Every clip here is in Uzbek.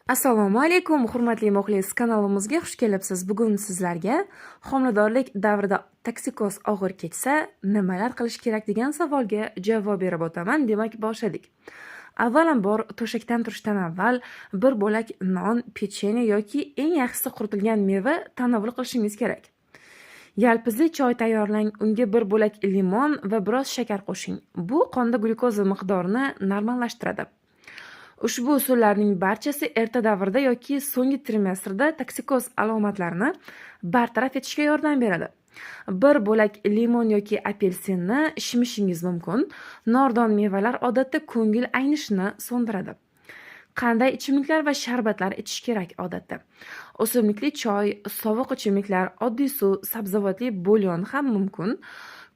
Assalomu alaykum, hurmatli muxlis, kanalimizga xush kelibsiz. Bugun sizlarga homiladorlik davrida toksikoz og'ir kechsa, nimalar qilish kerak degan savolga javob berib o'taman. Demak, boshladik. Avvalambor, to'shakdan turishdan avval bir bo'lak non, pechenye yoki eng yaxshisi quritilgan meva tanovul qilishingiz kerak. Yalpizli choy tayyorlang, unga bir bo'lak limon va biroz shakar qo'shing. Bu qonda glyukoza miqdorini normallashtiradi. Ushbu usullarning barchasi erta davrda yoki so'nggi trimestrda toksikoz alomatlarini bartaraf etishga yordam beradi. Bir bo'lak limon yoki apelsinni shimishingiz mumkin. Nordon mevalar odatda ko'ngil aynishini so'ndiradi. Qanday ichimliklar va sharbatlar ichish kerak odatda? O'simlikli choy, sovuq ichimliklar, oddiy suv, sabzavotli bulyon ham mumkin.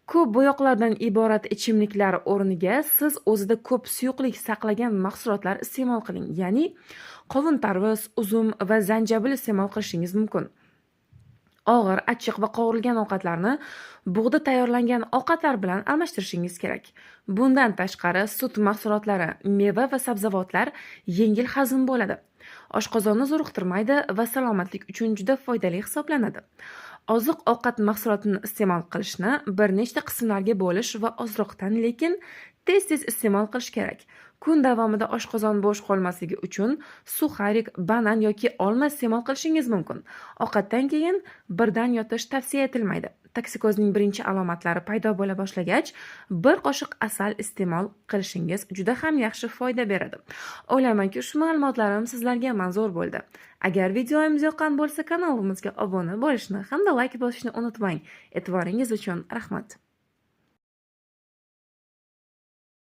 Ko'p bo'yoqlardan iborat ichimliklar o'rniga siz o'zida ko'p suyuqlik saqlagan mahsulotlar iste'mol qiling. Ya'ni qovun tarvuz, uzum va zanjabil iste'mol qilishingiz mumkin. Og'ir, achchiq va qovurilgan ovqatlarni bug'da tayyorlangan ovqatlar bilan almashtirishingiz kerak. Bundan tashqari, sut mahsulotlari, meva va sabzavotlar yengil hazm bo'ladi. Oshqozonni zo'riqtirmaydi va salomatlik uchun juda foydali hisoblanadi. Oziq-ovqat mahsulotini iste'mol qilishni bir nechta qismlarga bo'lish va ozroqdan, lekin tez-tez iste'mol qilish kerak. Kun davomida oshqozon bo'sh qolmasligi uchun сухарик, banan yoki olma iste'mol qilishingiz mumkin. Ovqatdan keyin birdan yotish tavsiya etilmaydi. Toksikozning birinchi alomatlari paydo bo'la boshlagach, bir qoshiq asal iste'mol qilishingiz juda ham yaxshi foyda beradi. O'ylaymanki, ushbu ma'lumotlarim sizlarga manzur bo'ldi. Agar videomiz yoqqan bo'lsa, kanalimizga obuna bo'lishni hamda layk bosishni unutmang. E'tiboringiz uchun rahmat.